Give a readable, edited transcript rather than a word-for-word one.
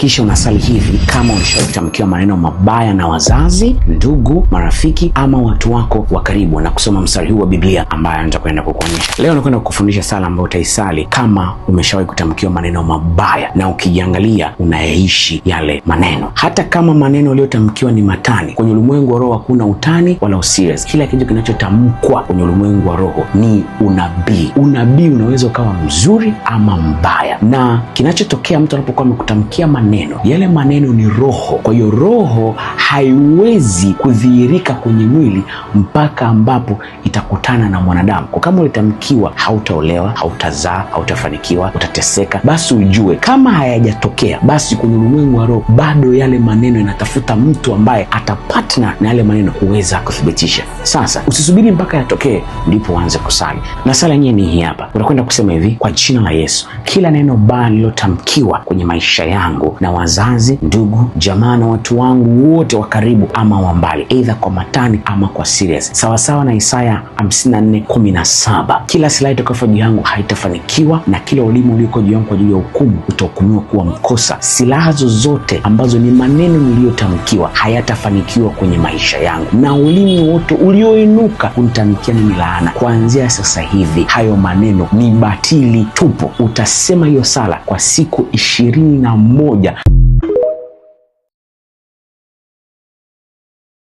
Hakikisha unasali hivi kama ulishawahi maneno mabaya na wazazi, ndugu, marafiki ama watu wako wa karibu, na kusoma mstari huu wa Biblia ambayo nitakwenda kukuonyesha leo. Nakwenda kukufundisha sala ambayo utaisali kama umeshawahi kutamkiwa maneno mabaya, na ukijiangalia unayaishi yale maneno. Hata kama maneno uliyotamkiwa ni matani, kwenye ulimwengu wa roho hakuna utani wala userious. Kila kitu kinachotamkwa kwenye ulimwengu wa roho ni unabii. Unabii unaweza ukawa mzuri ama mbaya, na kinachotokea mtu anapokuwa amekutamkia maneno, yale maneno ni roho. Kwa hiyo roho haiwezi kudhihirika kwenye mwili mpaka ambapo itakutana na mwanadamu. Kwa kama ulitamkiwa hautaolewa, hautazaa, hautafanikiwa, utateseka, basi ujue kama hayajatokea, basi kwenye ulimwengu wa roho bado yale maneno yanatafuta mtu ambaye atapatna na yale maneno kuweza kuthibitisha. Sasa usisubiri mpaka yatokee ndipo uanze kusali, na sala yenyewe ni hii hapa. Utakwenda kusema hivi: kwa jina la Yesu, kila neno baya lililotamkiwa kwenye maisha yangu na wazazi, ndugu, jamaa na watu wangu wote wa karibu ama wa mbali, aidha kwa matani ama kwa serious, sawasawa na Isaya 54:17, kila silaha itakayo juu yangu haitafanikiwa na kila ulimi ulioko juu yangu kwa ajili ya hukumu utahukumiwa kuwa mkosa. Silaha zozote ambazo ni maneno niliyotamkiwa hayatafanikiwa kwenye maisha yangu, na ulimi wote ulioinuka kunitamkia mimi laana, kuanzia sasa hivi hayo maneno ni batili tupu. Utasema hiyo sala kwa siku 21.